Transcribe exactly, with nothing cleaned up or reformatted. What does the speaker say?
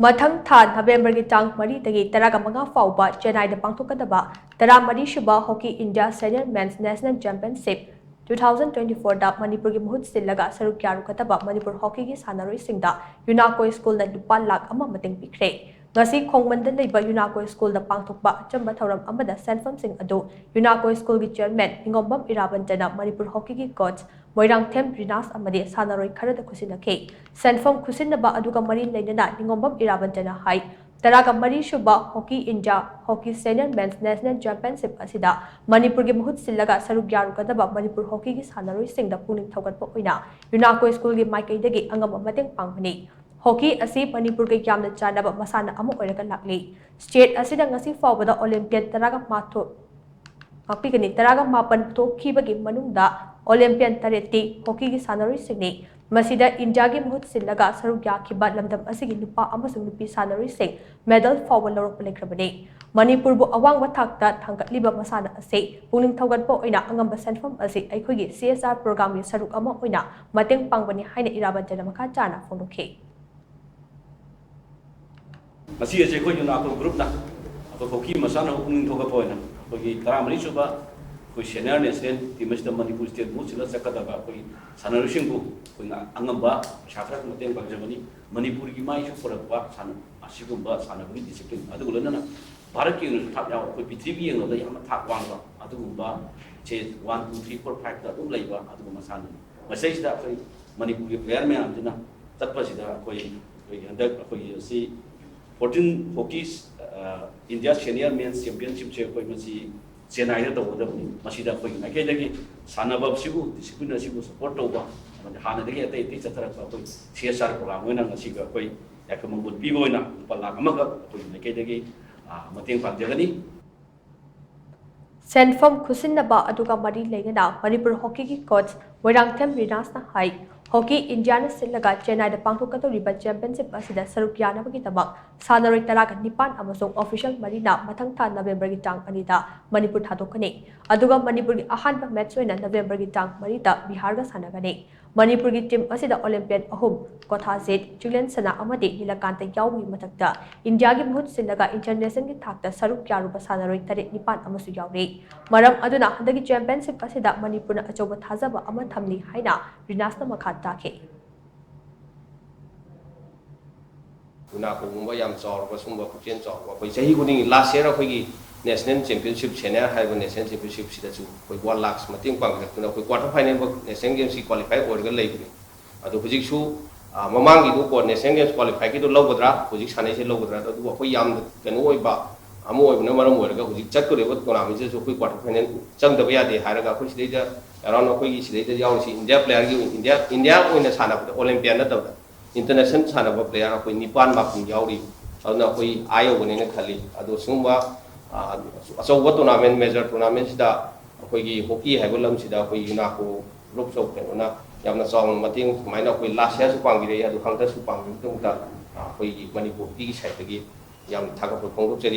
ꯃꯊꯪ ꯊꯥ ꯅꯕꯦꯝꯕꯔꯒꯤ ꯇꯥꯡ ꯃꯔꯤꯗꯒꯤ ꯇꯔꯥꯒ ꯃꯉꯥ ꯐꯥꯎꯕ ꯆꯦꯟꯅꯥꯏꯗ ꯄꯥꯡꯊꯣꯛꯀꯗꯕ ꯇꯔꯥꯃꯔꯤ ꯁꯨꯕ Hockey India Senior Men's National Championship two thousand twenty-four ꯗ ꯃꯅꯤꯄꯨꯔꯒꯤ ꯃꯍꯨꯠ ꯁꯤꯜꯂꯒ ꯁꯔꯨꯛ ꯌꯥꯔꯨꯒꯗꯕ ꯃꯅꯤꯄꯨꯔ ꯍꯣꯀꯤꯒꯤ ꯁꯥꯟꯅꯔꯣꯏꯁꯤꯡꯗ ꯌꯨꯅꯥꯀꯣ ꯁ꯭ꯀꯨꯜꯅ ꯂꯨꯄꯥ ꯂꯥꯈ ꯑꯃ ꯃꯇꯦꯡ ꯄꯤꯈ꯭ꯔꯦ꯫ ꯉꯁꯤ ꯈꯣꯡꯃꯟꯗ ꯂꯩꯕ ꯌꯨꯅꯥꯀꯣ ꯁ꯭ꯀꯨꯜꯗ ꯄꯥꯡꯊꯣꯛꯄ ꯑꯆꯝꯕ ꯊꯧꯔꯝ ꯑꯃꯗ ꯁꯦꯟꯐꯝꯁꯤꯡ ꯑꯗꯨ ꯌꯨꯅꯥꯀꯣ ꯁ꯭ꯀꯨꯜꯒꯤ ꯆꯤꯌꯔꯃꯦꯟ ꯅꯤꯉꯣꯝꯕꯝ ꯏꯔꯥꯕꯟꯇꯅ ꯃꯅꯤꯄꯨꯔ ꯍꯣꯀꯤꯒꯤ ꯀꯣꯆ ꯃꯣꯏꯔꯥꯡꯊꯦꯝ ꯔꯤꯅꯥꯁ ꯑꯃꯗꯤ ꯁꯥꯟꯅꯔꯣꯏ ꯈꯔꯗ ꯈꯨꯠꯁꯤꯟꯅꯈꯤ꯫ ꯁꯦꯟꯐꯝ ꯈꯨꯠꯁꯤꯟꯅꯕ ꯑꯗꯨꯒ ꯃꯔꯤ ꯂꯩꯅꯅ ꯅꯤꯉꯣꯝꯕꯝ ꯏꯔꯥꯕꯟꯇꯅ ꯍꯥꯏ, ꯇꯔꯥꯒ ꯃꯔꯤ ꯁꯨꯕ Hockey India Hockey Senior Men's National Championship ꯑꯁꯤꯗ ꯃꯅꯤꯄꯨꯔꯒꯤ ꯃꯍꯨꯠ ꯁꯤꯜꯂꯒ ꯁꯔꯨꯛ ꯌꯥꯔꯨꯒꯗꯕ ꯃꯅꯤꯄꯨꯔ ꯍꯣꯀꯤꯒꯤ ꯁꯥꯟꯅꯔꯣꯏꯁꯤꯡꯗ ꯄꯨꯛꯅꯤꯡ ꯊꯧꯒꯠꯄ ꯑꯣꯏꯅ ꯌꯨꯅꯥꯀꯣ ꯁ꯭ꯀꯨꯜꯒꯤ ꯃꯥꯏꯀꯩꯗꯒꯤ ꯑꯉꯝꯕ ꯃꯇꯦꯡ ꯄꯥꯡꯕꯅꯤ꯫ ꯍꯣꯀꯤ ꯑꯁꯤ ꯃꯅꯤꯄꯨꯔꯒ ꯌꯥꯝꯅ ꯆꯥꯟꯅꯕ ꯃꯁꯥꯟꯅ ꯑꯃ ꯑꯣꯏꯔꯒ ꯂꯥꯛꯂꯤ꯫ ꯁ꯭ꯇꯦꯠ ꯑꯁꯤꯗ ꯉꯁꯤ ꯐꯥꯎꯕꯗ ꯑꯣꯂꯦꯝꯄꯤꯌꯟ ꯇꯔꯥꯒ ꯃꯥꯊꯣꯏ ꯉꯥꯛꯄꯤꯒꯅꯤ꯫ ꯇꯔꯥꯒ ꯃꯥꯄꯟ ꯄꯨꯊꯣꯛꯈꯤꯕꯒꯤ ꯃꯅꯨꯡꯗ ꯑꯣꯂꯦꯝꯄꯤꯌꯟ ꯇꯔꯦꯠꯇꯤ ꯍꯣꯀꯤꯒꯤ ꯁꯥꯟꯅꯔꯣꯏꯁꯤꯡꯅꯤ꯫ ꯃꯁꯤꯗ ꯏꯟꯗꯤꯌꯥꯒꯤ ꯃꯍꯨꯠ ꯁꯤꯜꯂꯒ ꯁꯔꯨꯛ ꯌꯥꯈꯤꯕ ꯂꯝꯗꯝ ꯑꯁꯤꯒꯤ ꯅꯨꯄꯥ ꯑꯃꯁꯨꯡ ꯅꯨꯄꯤ ꯁꯥꯟꯅꯔꯣꯏꯁꯤꯡ ꯃꯦꯗꯜ ꯐꯥꯎꯕ ꯂꯧꯔꯛꯄ ꯂꯩꯈ꯭ꯔꯕꯅꯤ꯫ ꯃꯅꯤꯄꯨꯔꯕꯨ ꯑꯋꯥꯡꯕ ꯊꯥꯛꯇ ꯊꯥꯡꯒꯠꯂꯤꯕ ꯃꯁꯥꯟꯅ ꯑꯁꯤ ꯄꯨꯛꯅꯤꯡ ꯊꯧꯒꯠꯄ ꯑꯣꯏꯅ ꯑꯉꯝꯕ ꯁꯦꯟꯐꯝ ꯑꯁꯤ ꯑꯩꯈꯣꯏꯒꯤ C S R ꯄ꯭ꯔꯣꯒ꯭ꯔꯥꯝꯒꯤ ꯁꯔꯨꯛ ꯑꯃ ꯑꯣꯏꯅ ꯃꯇꯦꯡ ꯄꯥꯡꯕꯅꯤ ꯍꯥꯏꯅ ꯏꯔꯥꯕꯟꯇꯅ ꯃꯈꯥ ꯇꯥꯅ ꯐꯣꯡꯗꯣꯛꯈꯤ꯫ ꯉꯁꯤ ꯑꯁꯤ ꯑꯩꯈꯣꯏ ꯌꯨꯅꯥꯀꯣ ꯒ꯭ꯔꯨꯞꯅ ꯑꯩꯈꯣꯏ ꯍꯣꯀꯤ ꯃꯁꯥꯟꯅꯕꯨ ꯄꯨꯛꯅꯤꯡ ꯊꯧꯒꯠꯄ ꯑꯣꯏꯅ ꯑꯩꯈꯣꯏꯒꯤ ꯇꯔꯥꯃꯔꯤ ꯁꯨꯕ ꯑꯩꯈꯣꯏ ꯁꯦꯅꯤꯌꯔ ꯅꯦꯁꯅꯦꯜ ꯇꯤꯝ ꯑꯁꯤꯗ ꯃꯅꯤꯄꯨꯔ ꯁ꯭ꯇꯦꯠ ꯃꯍꯨꯠ ꯁꯤꯜꯂ ꯆꯠꯀꯗꯕ ꯑꯩꯈꯣꯏꯒꯤ ꯁꯥꯟꯅꯔꯣꯏꯁꯤꯡꯕꯨ ꯑꯩꯈꯣꯏꯅ ꯑꯉꯝꯕ ꯄꯩꯁꯥ ꯈꯔ ꯃꯇꯦꯡ ꯄꯥꯡꯖꯕꯅꯤ꯫ ꯃꯅꯤꯄꯨꯔꯒꯤ ꯃꯥꯏꯁꯨ ꯄꯨꯔꯛꯄ ꯁꯥꯟꯅ-, ꯑꯁꯤꯒꯨꯝꯕ ꯁꯥꯟꯅꯕꯒꯤ ꯗꯤꯁꯤꯄ꯭ꯂꯤꯟ ꯑꯗꯨꯒ ꯂꯣꯏꯅꯅ ꯚꯥꯔꯠꯀꯤ ꯑꯣꯏꯅꯁꯨ ꯊꯥꯛ ꯌꯥꯎ, ꯑꯩꯈꯣꯏ ꯄ꯭ꯔꯤꯊꯤꯕꯤꯒꯤ ꯌꯦꯡꯂꯕꯗ ꯌꯥꯝꯅ ꯊꯥꯛ ꯋꯥꯡꯕ ꯑꯗꯨꯒꯨꯝꯕ ꯁꯦ ꯋꯥꯟ ꯇꯨ ꯊ꯭ꯔꯤ ꯐꯣꯔ ꯐꯥꯏꯚꯇ ꯑꯗꯨꯝ ꯂꯩꯕ ꯑꯗꯨꯒꯨꯝꯕ ꯃꯁꯥꯟꯅꯅꯤ꯫ ꯃꯁꯤꯗꯩꯁꯤꯗ ꯑꯩꯈꯣꯏ ꯃꯅꯤꯄꯨꯔꯒꯤ ꯄ꯭ꯂꯦꯌꯔ ꯃꯌꯥꯝꯁꯤꯅ ꯆꯠꯄꯁꯤꯗ ꯑꯩꯈꯣꯏ, ꯑꯩꯈꯣꯏꯒꯤ ꯍꯟꯗꯛ ꯑꯩꯈꯣꯏꯒꯤ ꯑꯁꯤ ꯐꯣꯔꯇꯤꯟ ꯍꯣꯀꯤ ꯏꯟꯗꯤꯌꯥ ꯁꯦꯅꯤꯌꯔ ꯃꯦꯟꯁ ꯆꯦꯝꯄꯤꯌꯟꯁꯤꯞꯁꯦ ꯑꯩꯈꯣꯏ ꯃꯁꯤ ꯆꯦꯟꯅꯥꯏꯗ ꯇꯧꯒꯗꯕꯅꯤ꯫ ꯃꯁꯤꯗ ꯑꯩꯈꯣꯏꯒꯤ ꯃꯥꯏꯀꯩꯗꯒꯤ ꯁꯥꯟꯅꯕ ꯑꯁꯤꯕꯨ, ꯗꯤꯁꯤꯄ꯭ꯂꯤꯟ ꯑꯁꯤꯕꯨ ꯁꯄꯣꯔꯠ ꯇꯧꯕ, ꯑꯃꯗꯤ ꯍꯥꯟꯅꯗꯒꯤ ꯑꯇꯩ ꯑꯇꯩ ꯆꯠꯊꯔꯛꯄ ꯑꯩꯈꯣꯏ C S R ꯄ꯭ꯔꯣꯒ꯭ꯔꯥꯝ ꯑꯣꯏꯅ ꯉꯁꯤꯒ ꯑꯩꯈꯣꯏ ꯌꯥꯏꯐ ꯃꯪꯒꯣꯜ ꯄꯤꯕ ꯑꯣꯏꯅ ꯂꯨꯄꯥ ꯂꯥꯈ ꯑꯃꯈꯛ ꯑꯩꯈꯣꯏꯒꯤ ꯃꯥꯏꯀꯩꯗꯒꯤ, ꯑ, ꯃꯇꯦꯡ ꯄꯥꯡꯖꯒꯅꯤ꯫ ꯁꯦꯟꯐꯝ ꯈꯨꯠꯁꯤꯟꯅꯕ ꯑꯗꯨꯒ ꯃꯔꯤ ꯂꯩꯅꯅ ꯃꯅꯤꯄꯨꯔ ꯍꯣꯀꯤꯒꯤ ꯀꯣꯆ ꯃꯣꯏꯔꯥꯡꯊꯦꯝ ꯔꯤꯅꯥꯁꯅ ꯍꯥꯏ, ꯍꯣꯀꯤ ꯏꯟꯗꯤꯌꯥꯅ ꯁꯤꯜꯂꯒ ꯆꯦꯟꯅꯥꯏꯗ ꯄꯥꯡꯊꯣꯛꯀꯗꯧꯔꯤꯕ ꯆꯦꯝꯄꯤꯌꯟꯁꯤꯞ ꯑꯁꯤꯗ ꯁꯔꯨꯛ ꯌꯥꯅꯕꯒꯤꯗꯃꯛ ꯁꯥꯟꯅꯔꯣꯏ ꯇꯔꯥꯒ ꯅꯤꯄꯥꯟ ꯑꯃꯁꯨꯡ ꯑꯣꯐꯤꯁꯤꯌꯦꯜ ꯃꯔꯤꯅ ꯃꯊꯪ ꯊꯥ ꯅꯕꯦꯝꯕꯔꯒꯤ ꯇꯥꯡ ꯑꯅꯤꯗ ꯃꯅꯤꯄꯨꯔ ꯊꯥꯗꯣꯛꯀꯅꯤ꯫ ꯑꯗꯨꯒ ꯃꯅꯤꯄꯨꯔꯒꯤ ꯑꯍꯥꯟꯕ ꯃꯦꯠꯆ ꯑꯣꯏꯅ ꯅꯕꯦꯝꯕꯔꯒꯤ ꯇꯥꯡ ꯃꯔꯤꯗ ꯕꯤꯍꯥꯔꯒ ꯁꯥꯟꯅꯒꯅꯤ꯫ ꯃꯅꯤꯄꯨꯔꯒꯤ ꯇꯤꯝ ꯑꯁꯤꯗ ꯑꯣꯂꯦꯝꯄꯤꯌꯥꯟ ꯑꯍꯨꯝ, ꯀꯣꯊꯥꯖꯤꯠ, ꯆꯤꯡꯂꯦꯟ ꯁꯅꯥ ꯑꯃꯗꯤ ꯅꯤꯂꯀꯥꯟꯇ ꯌꯥꯎꯕꯒꯤ ꯃꯊꯛꯇ ꯏꯟꯗꯤꯌꯥꯒꯤ ꯃꯍꯨꯠ ꯁꯤꯜꯂꯒ ꯏꯟꯇꯔꯅꯦꯁꯅꯦꯜꯒꯤ ꯊꯥꯛꯇ ꯁꯔꯨꯛ ꯌꯥꯔꯨꯕ ꯁꯥꯟꯅꯔꯣꯏ ꯇꯔꯦꯠ ꯅꯤꯄꯥꯟ ꯑꯃꯁꯨ ꯌꯥꯎꯔꯤ꯫ ꯃꯔꯝ ꯑꯗꯨꯅ ꯍꯟꯗꯛꯀꯤ ꯆꯦꯝꯄꯤꯌꯟꯁꯤꯞ ꯑꯁꯤꯗ ꯃꯅꯤꯄꯨꯔꯅ ꯑꯆꯧꯕ ꯊꯥꯖꯕ ꯑꯃ ꯊꯝꯂꯤ ꯍꯥꯏꯅ ꯔꯤꯅꯥꯁꯅ ꯃꯈꯥ ꯇꯥꯈꯤ꯫ ꯌꯨꯅꯥꯀꯣꯒꯨꯝꯕ ꯌꯥꯝ ꯆꯥꯎꯔꯕ, ꯁꯨꯝꯕ ꯄꯨꯛꯆꯦꯜ ꯆꯥꯎꯔꯕ, ꯑꯩꯈꯣꯏ ꯆꯍꯤ ꯈꯨꯗꯤꯡꯒꯤ, ꯂꯥꯁ ꯌꯤꯌꯔ ꯑꯩꯈꯣꯏꯒꯤ ꯅꯦꯁꯅꯦꯜ ꯆꯦꯝꯄꯤꯌꯟꯁꯤꯞ, ꯁꯦꯅꯤꯌꯔ ꯍꯥꯏꯕ ꯅꯦꯁꯅꯦꯜ ꯆꯦꯝꯄꯤꯌꯟꯁꯤꯞꯁꯤꯗꯁꯨ ꯑꯩꯈꯣꯏ ꯋꯥꯟ ꯂꯥꯛꯁ ꯃꯇꯦꯡ ꯄꯥꯡꯕꯤꯔꯛꯇꯨꯅ ꯑꯩꯈꯣꯏ ꯀ꯭ꯋꯥꯇꯔ ꯐꯥꯏꯅꯦꯜꯐꯥꯎ ꯅꯦꯁꯅꯦꯜ ꯒꯦꯝꯁꯀꯤ ꯀ꯭ꯋꯥꯂꯤꯐꯥꯏ ꯑꯣꯏꯔꯒ ꯂꯩꯕꯅꯤ꯫ ꯑꯗꯣ ꯍꯧꯖꯤꯛꯁꯨ, ꯑ, ꯃꯃꯥꯡꯒꯤꯗꯨ ꯀꯣ ꯅꯦꯁꯅꯦꯜ ꯒꯦꯝꯁ ꯀ꯭ꯋꯥꯂꯤꯐꯥꯏꯒꯤꯗꯨ ꯂꯧꯒꯗ꯭ꯔꯥ, ꯍꯧꯖꯤꯛ ꯁꯥꯟꯅꯩꯁꯦ ꯂꯧꯒꯗ꯭ꯔꯥ, ꯑꯗꯨꯕꯨ ꯑꯩꯈꯣꯏ ꯌꯥꯝꯅ ꯀꯩꯅꯣ ꯑꯣꯏꯕ ꯑꯃ ꯑꯣꯏꯕꯅ ꯃꯔꯝ ꯑꯣꯏꯔꯒ ꯍꯧꯖꯤꯛ ꯆꯠꯀꯗꯧꯔꯤꯕ ꯇꯣꯔꯅꯥꯃꯦꯟꯁꯤꯗꯁꯨ ꯑꯩꯈꯣꯏ ꯀ꯭ꯋꯥꯇꯔ ꯐꯥꯏꯅꯦꯜ ꯆꯪꯗꯕ ꯌꯥꯗꯦ ꯍꯥꯏꯔꯒ ꯑꯩꯈꯣꯏ ꯁꯤꯗꯩꯗ ꯑꯦꯔꯥꯎꯟ ꯑꯩꯈꯣꯏꯒꯤ ꯁꯤꯗꯩꯗ ꯌꯥꯎꯔꯤꯁꯤ ꯏꯟꯗꯤꯌꯥ ꯄ꯭ꯂꯦꯌꯔꯒꯤ ꯑꯣꯏꯅ, ꯏꯟꯗꯤꯌꯥ, ꯏꯟꯗꯤꯌꯥ ꯑꯣꯏꯅ ꯁꯥꯟꯅꯕꯗ ꯑꯣꯂꯦꯝꯄꯤꯌꯥꯟ ꯅꯠꯇꯕꯗ ꯏꯟꯇꯔꯅꯦꯁꯅꯦꯜ ꯁꯥꯟꯅꯕ ꯄ꯭ꯂꯦꯌꯔ ꯑꯩꯈꯣꯏ ꯅꯤꯄꯥꯟ ꯃꯥꯄꯟ ꯌꯥꯎꯔꯤ꯫ ꯑꯗꯨꯅ ꯑꯩꯈꯣꯏ ꯑꯥ ꯌꯧꯒꯅꯦꯅ ꯈꯜꯂꯤ꯫ ꯑꯗꯣ ꯁꯤꯒꯨꯝꯕ, ꯑ, ꯑꯆꯧꯕ ꯇꯣꯔꯅꯥꯃꯦꯟ, ꯃꯦꯖꯔ ꯇꯣꯔꯅꯥꯃꯦꯟꯁꯤꯗ ꯑꯩꯈꯣꯏꯒꯤ ꯍꯣꯀꯤ ꯍꯥꯏꯕ ꯂꯝꯁꯤꯗ ꯑꯩꯈꯣꯏ ꯌꯨꯅꯥꯀꯣ ꯒ꯭ꯔꯨꯞꯁ ꯑꯣꯐ ꯀꯩꯅꯣꯅ ꯌꯥꯝꯅ ꯆꯥꯎꯅ ꯃꯇꯦꯡ ꯁꯨꯃꯥꯏꯅ ꯑꯩꯈꯣꯏ ꯂꯥꯁ ꯌꯤꯌꯔꯁꯨ ꯄꯥꯡꯕꯤꯔꯛꯏ, ꯑꯗꯨ ꯍꯟꯗꯛꯁꯨ ꯄꯥꯡꯕꯤꯕꯒꯤꯗꯃꯛꯇ, ꯑ, ꯑꯩꯈꯣꯏꯒꯤ ꯃꯅꯤꯄꯨꯔ ꯍꯣꯀꯤꯒꯤ ꯁꯥꯏꯠꯇꯒꯤ ꯌꯥꯝꯅ ꯊꯥꯒꯠꯄ ꯐꯣꯡꯗꯣꯛꯆꯔꯤ꯫